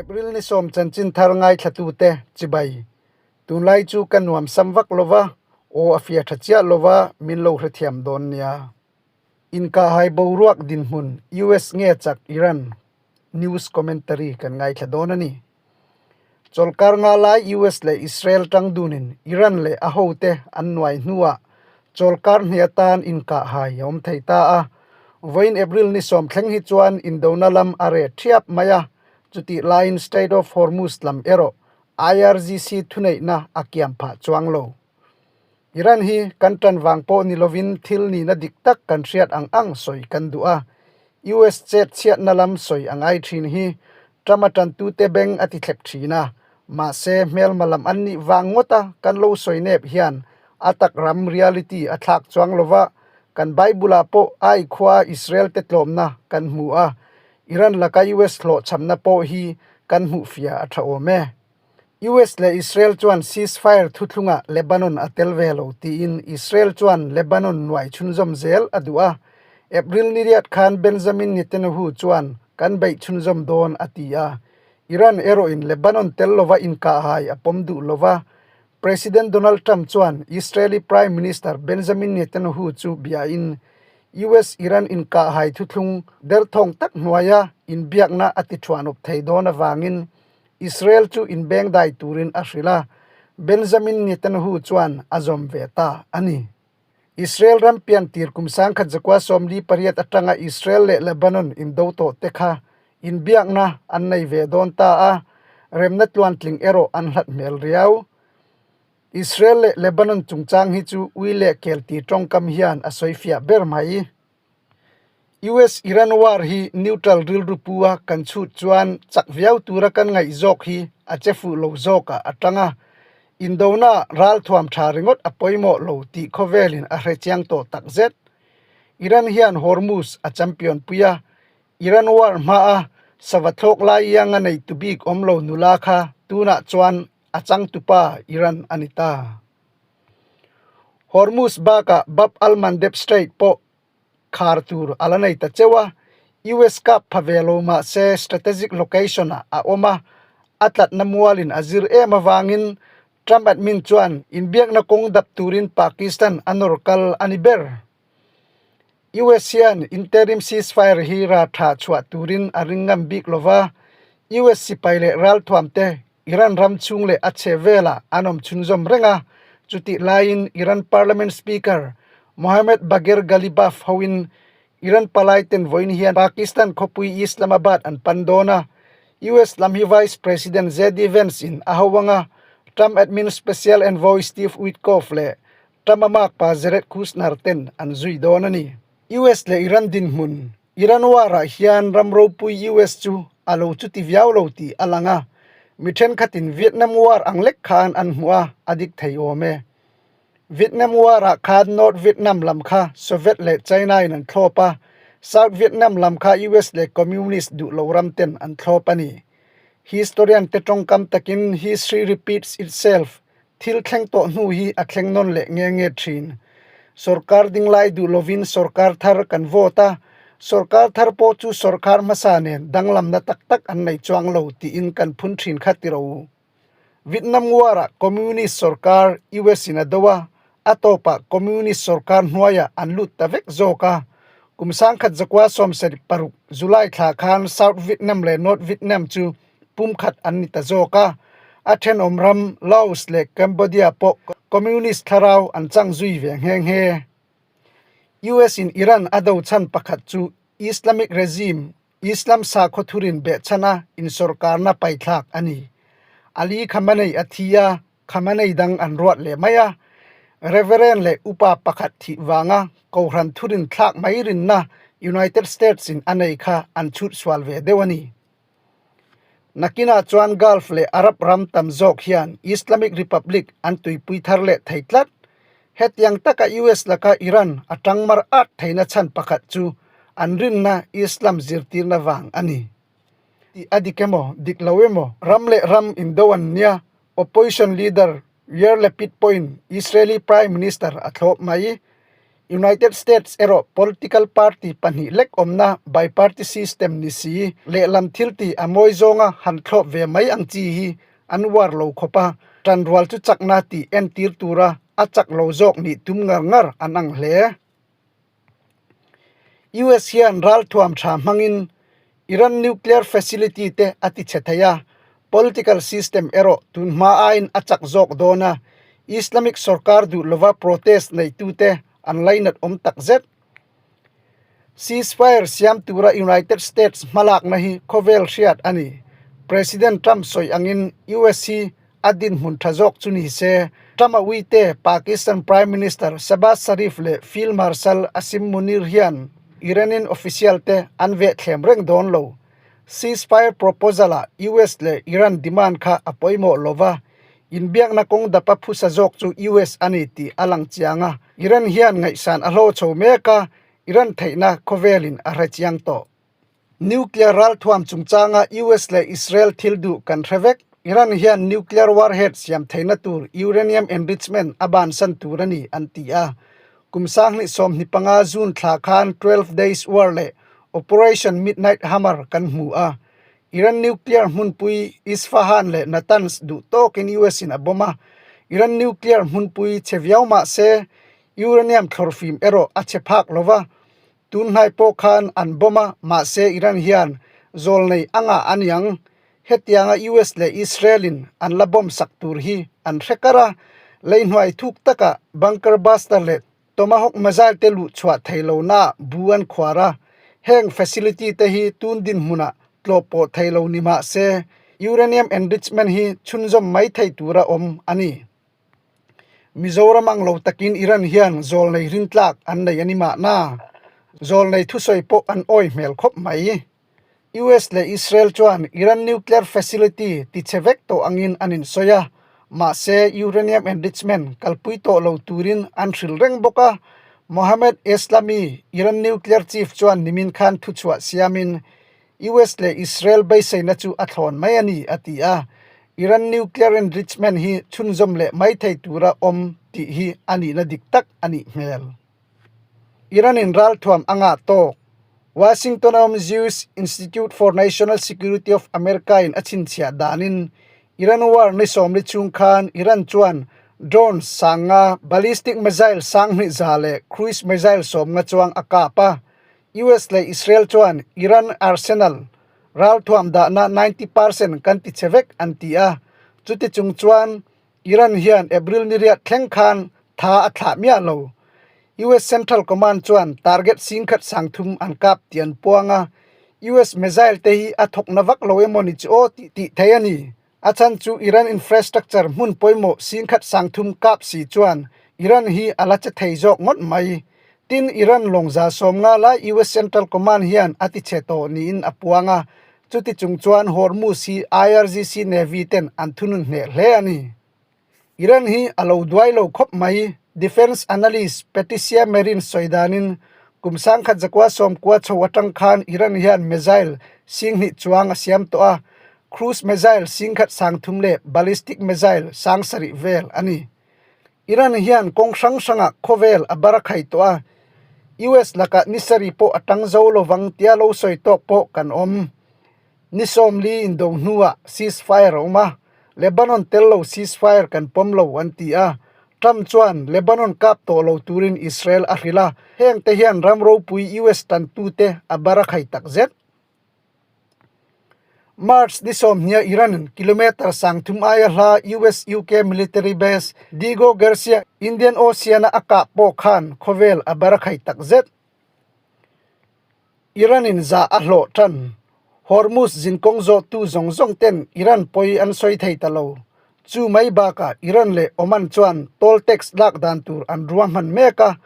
April ni sawm chanchin thar ngaithlatute chibai. Tunlai chu ka nuam sam vak lova, aw a fia tha chiah lova min lo hrethiam dawn nia. Inkahhai boruak dinhmun US nge chak Iran news commentary kan ngaithla dawn a ni. Chawlhkar nga lai US leh Israel tang dunin Iran leh a hote an nuai hnuah chawlhkar hnih atan inkahhai a awm thei ta a. Vawiin April ni sawm thleng hi chuan indona lam a reh thiap mai a, chutih laiin Strait of Hormuz lam erawh IRGC thuneihna a kiam phah chuang lo. Iran hi kan tan vang pawh ni lovin thil nihna dik tak kan hriat ang ang sawi kan duh a, US chet chhiatna lam sawi a ngai thin hi Trump a tantute beng a ti thlep thin a, mahse hmelma lam an nih vang ngawta kan lo sawi nep hian a tak ram reality a thlak chuang lova, kan Bible ah pawh ai khua Israel te tlawmna kan hmu a, Iran laka US hlawhchhamna pawh hi kan hmuhfiah a tha awm e. US leh Israel chuan ceasefire thuthlungah Lebanon a tel ve lo tiin Israel chuan Lebanon nuai chhunzawm zel a duh a. April ni riat khan Benjamin Netanyahu chuan kan beih chhunzawm dawn a ti a. Iran erawhin Lebanon tel lova inkahhai a pawm duh lova. President Donald Trump chuan Israeli Prime Minister Benjamin Netanyahu chu biain US-Iran inkahhai thuthlung derthawng tak hnuaia inbiakna a ti thuanawp thei dawn avangin Israel chu inbengdai turin a hrilh a, Benjamin Netanyahu chuan a zawm ve ta a ni. Israel ram pian tir kum 1948 atanga Israel leh Lebanon indo tawh te kha inbiakna an nei ve dawn ta a, remna tluantling erawh an hlat hmel riau. Israel leh Lebanon chungchang hi chu ui leh kel ti tawngkam hian a sawifiah ber mai. US-Iran war hi neutral rilru pu a kan chhut chuan chak viau tura kan ngaih zawk hi a che fuh lo zawkah a tang a, indona ralthuam tha ringawt a pawimawh lo tih khawvelin a hre chiang tawh tak zet. Iran hian Hormuz a champion pui a, Iran war hmaa sava thlawk lai ianga nei tu bik awm lo nula kha tunah chuan a changtupa Iran a ni ta. Hormuz bakah Bab al-Mandeb Strait pawh khar tur a la nei ta cheu a, US kap pha ve lo mah se strategic location ah a awm a, a tlatna mualin a zir em avangin Trump admin chuan inbiakna kawng dap turin Pakistan a nawr kal a ni ber. US hian interim ceasefire hi ra tha chhuah turin a ring ngam bik lova, US sipai leh ralthuamte Iran ram chhung leh a chhe velah an awm chhunzawm reng a, chutih laiin Iran Parliament Speaker Mohammad Bagher Ghalibaf hoin Iran palaiten vawiin hian Pakistan khawpui Islamabad an pan dawn a, US lam hi Vice President JD Vance in a ho anga Trump admin Special Envoy Steve Witkoff leh Trump a makpa Jared Kushner ten an zui dawn a ni. US leh Iran dinhmun Iran war-ah hian ram ropui US chu a lo chuti viau lo tih a lang a, mi thenkhatin Vietnam War ang lek khan an hmuh a, a dik thei awm e. Vietnam War-ah khan North Vietnam lam kha Soviet leh China-in an thlawp a, South Vietnam lam kha US leh Communist duh lo ram ten an thlawp a ni. Historian te tawngkam takin history repeats itself, thil thleng tawh hnu hi a thleng nawn leh nge nge thin. Sorkar ding lai duh lovin sorkar thar kan vote a, sorkar thar pawh chu sorkar hmasa nen danglamna tak tak an nei chuang lo tiin kan phun thin kha ti ro u. Vietnam War-ah Communist sorkar US in a do a, a tawpah Communist sorkar hnuaiah an lut ta vek zawk a. Kum 1976 July thla khan South Vietnam leh North Vietnam chu pumkhat an ni ta zawk a, a thenawm ram Laos leh Cambodia pawh Communist thlarau an chang zui ve nghe nghe. US in Iran a do chhan pakhat chu Islamic regime, Islam sakhaw thurin behchhana insawrkarna paithlak a ni. Ali Khamenei a thi a, Khamenei dang an ruat leh mai a. Reverend leh upa pakhat thih vanga Kohhran thurin thlak mai rinna United States in a nei kha an chhut sual ve deuh a ni. Nakinah chuan Gulf leh Arab ram tam zawk hian Islamic Republic an tuipui thar leh thei tlat. Hetiang taka US laka Iran a tangmar at theihna chhan pakhat chu an rinna Islam zirtirna vang a ni. Tih a dik emaw, dik lo emaw, ram leh ram indo an nia, opposition leader Yair Lapid pawhin Israeli Prime Minister a thlawp mai. United States erawh political party pahnih lek awmna biparty system ni si, lehlam thiltih a mawi zawnga han thlawp ve mai ang chi hi an uar lo khawp a, ṭanrual chu chakna tih entir tura a chak lo zawk nih tum ngar ngar an ang hle. US hian ralthuam tha hmangin Iran nuclear facility te a ti chhe thei a, political system erawh tun hma aiin a chak zawk dawn a, Islamic sorkar duh lova protest neitute an lainat awm tak zet. Ceasefire siam tura United States hmalakna hi khawvel hriat a ni. President Trump sawi angin US hi a dinhmun tha zawk chu ni se, Trump-a uite Pakistan Prime Minister Shehbaz Sharif leh Field Marshal Asim Munir hian Iranian official te an vehthlem reng dawn lo. Ceasefire proposal-ah US leh Iran demand kha a pawimawh lo va, inbiakna kawng dapa phusa zawk chu US a ni tih a lang chiang a, Iran hian ngaihsan a hlawh chho mek a, Iran theihna khawvelin a hre chiang tawh. Nuclear ralthuam chungchanga US leh Israel thil duh kan hre vek. Iran hian nuclear warhead siam theihna tur uranium enrichment a bansan tur a ni, an ti a. Kum sanghnih sawmhnih panga June thla khan Twelve Days War leh Operation Midnight Hammer kan hmu a. Iran nuclear hmunpui Isfahan leh Natanz duh tawkin US in a bomb a. Iran nuclear hmunpui chhe viau mah se uranium thlawrfim erawh a chhe phak lo va. Tun hnai pawh khan an bomb a, mahse Iran hian zawlnei a ngah a niang. Hetianga US leh Israel in an la bomb sak tur hi an hre kar a, leihnuai thuk takah bunker buster leh Tomahawk missile te luh chhuah thei lo naah bu an khuar a, heng facility te hi tun dinhmunah tlawh pawh thei lo ni mah se uranium enrichment hi chhunzawm mai thei tura awm a ni. Mizoram ang lo takin Iran hian zawlnei rintlak an nei a ni mahna, zawlnei thusawi pawh an awi hmel khawp mai. US leh Israel chuan Iran nuclear facility ti chhe vek tawh angin an insawi a, mahse uranium enrichment kalpui tawh lo turin an hrilh reng bawk a. Mohammad Eslami, Iran nuclear chief chuan nimin khan thuchhuah siamin US leh Israel beiseina chu a thlawn mai a ni, a ti a. Iran nuclear enrichment hi chhunzawm leh mai thei tura awm tih hi a nihna dik tak a nih hmel. Iran-in ralthuam a ngah tawk. Washington-a awm Jewish Institute for National Security of America-in a chhinchhiah danin Iran war ni sawmli chhung khan Iran chuan drones sanga, ballistic missile sanghnih za leh cruise missile sawmnga chuang a kap a. US leh Israel chuan Iran arsenal ralthuam dahna 90 percent kan ti chhe vek an ti a, chuti chung chuan Iran hian April ni riat thleng khan tha a thlah miah lo. US Central Command chuan target singkhat sangthum an kap tih an puang a, US missile te hi a thawkna vak lo emaw ni chu aw tih tih thei a ni. A chhan chu Iran infrastructure hmun pawimawh singkhat sangthum kap si chuan Iran hi a la che thei zawk ngawt mai. Tin, Iran lawng za sawm nga lai US Central Command hian a ti chhe tawh niin a puang a, chuti chung chuan Hormuz hi IRGC Navy ten an thunun hneh hle a ni. Iran hi a lo duai lo khawp mai, Defence analyst Patricia Marin sawi danin kum sangkhat zakua sawmkua chho atang khan Iran hian missile singhnih chuang a siam tawh a, cruise missile singkhat sangthum leh ballistic missile sangsarih vel a ni. Iran hian kawng hrang hrangah khawvel a bar a khai tawh a, US lakah ni sarih pawh a tang zo lovang tia lo sawi tawk pawh kan awm. Ni sawmli indo hnuah ceasefire a awm a, Lebanon tel lo ceasefire kan pawm lo an ti a, Trump chuan Lebanon kap tawh lo turin Israel a hrilh a, heng te hian ram ropui US tantute a bar a khai takzet. March ni sawmhnia Iran-in kilometre sangthum aia hla US-UK military base Diego Garcia, Indian Ocean-a a kah pawh khan khawvel a bar a khai takzet. Iran-in zah a hlawh tan. Hormuz zinkawng zawhtu zawng zawng ten Iran pawi an sawi thei ta lo. Chu mai bakah Iran leh Oman chuan toll tax lak dan tur an ruahman mek a,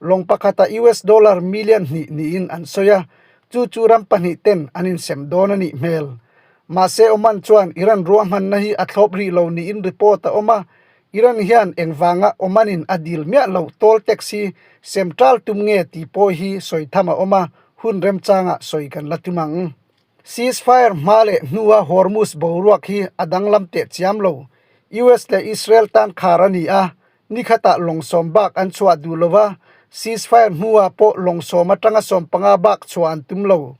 lawng pakhata US dollar million hnih niin an sawi a, chu chu ram pahnih ten an insem dawn a nih hmel. Mahse Oman chuan Iran ruahmanna hi a thlawp rih lo niin report a awm a, Iran hian engvanga Oman-in a dil miah loh toll tax hi sem tal tum nge tih pawh hi sawi tham a awm a, hun remchangah sawi kan la tum ang. Ceasefire hma leh hnua Hormuz boruak hi a danglam teh chiam lo. US leh Israel tan khar a ni a, ni khatah lawng sawm bak an chhuah duh lo a. Ceasefire hnuah pawh lawng sawm atanga 15 bak chhuah an tum lo.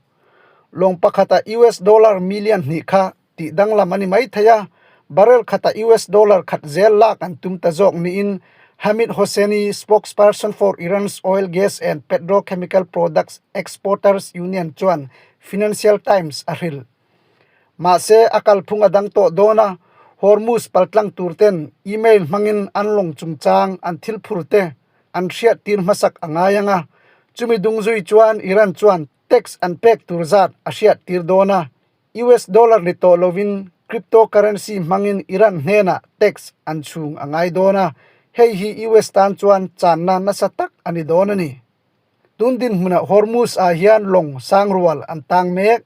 Lawng pakhata US dollar million hnih kha tih danglam a ni mai thei a, barrel khata US dollar khat zel lak an tum ta zawk niin Hamid Hosseini, spokesperson for Iran's Oil, Gas and Petrochemical Products Exporters Union chuan Financial Times a hrilh. Mahse, a kalphung a dang tawh dawn a, Hormuz paltlang tur ten email hmangin an lawng chungchang an thil phur te an hriattir hmasak a ngai ang a, chumi dungzui chuan Iran chuan tax an pek tur zat a hriattir dawn a, US dollar ni tawh lovin cryptocurrency hmangin Iran hnenah tax an chhung a ngai dawn a, hei hi US tan chuan channa nasa tak a ni dawn a ni. Tun dinhmunah Hormuz ah hian lawng sang rual an tang mek.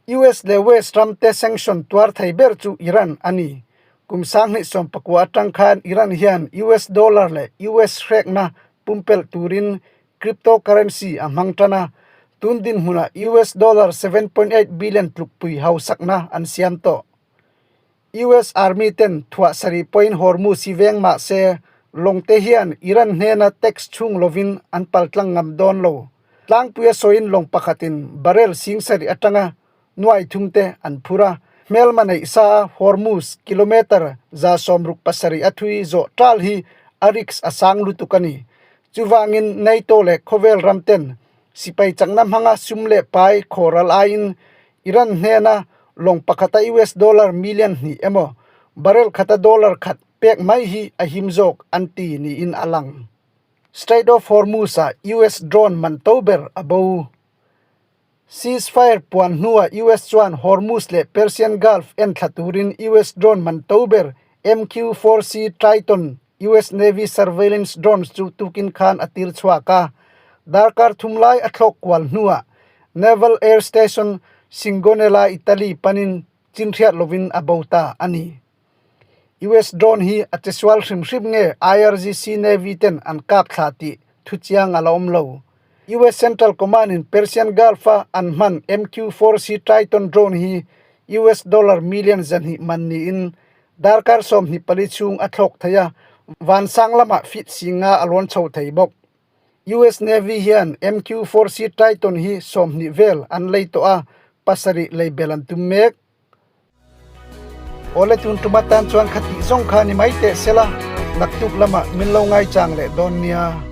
US leh West ram te sanction tuar thei ber chu Iran a ni. Kum 2019 atang khan Iran hian US dollar leh US hrekna pumpelh turin Cryptocurrency a hmang tan a, tun dinhmunah US dollar 7.8 billion tlukpui hausakna an siam tawh. US Army ten thuah sarih pawhin Hormuz hi veng mah se, lawngte hian Iran hnena tax chhung lovin an paltlang ngam dawn lo. Tlangpuia sawiin lawng pakhatin barrel sing sarih atanga nuai thumte an phur a, hmelma neih sa a Hormuz kilometre 67 a thui zawh tal hi a risk a sang lutuk a ni. Chuvangin NATO leh khawvel ram ten sipai chakna hmanga sum leh pai khawral aiin Iran hnena lawng pakhata US dollar million hnih emaw barrel khata dollar khat pek mai hi a him zawk an ti niin a lang. Strait of Hormuz-ah US drone man to ber a bo. Ceasefire puan hnuah US chuan Hormuz leh Persian Gulf en thla turin US drone man to ber MQ-4C Triton US Navy surveillance drones chu tukin khan a tir chhuak a. Darkar thum lai a thlawk kual hnuah Naval Air Station Sigonella, Italy panin chinhriat lovin a bo ta a ni. US drone hi a chesual hrim hrim nge IRGC Navy ten an kap thla tih thuchiang a la awm lo. US Central Command in Persian Gulf a an hman MQ-4C Triton drone hi US dollar million 200 man niin darkar 24 chhung a thlawk thei a, vansang lamah feet 50 a lawn chho thei bawk. US Navy hian MQ-4C Triton hi 20 vel an lei tawh a, pasarih lei bel an tum mek. Awle tun tum atan chuan khatih zawng kha ni mai teh sela, naktuk lamah min lo ngaichang leh dawn nia.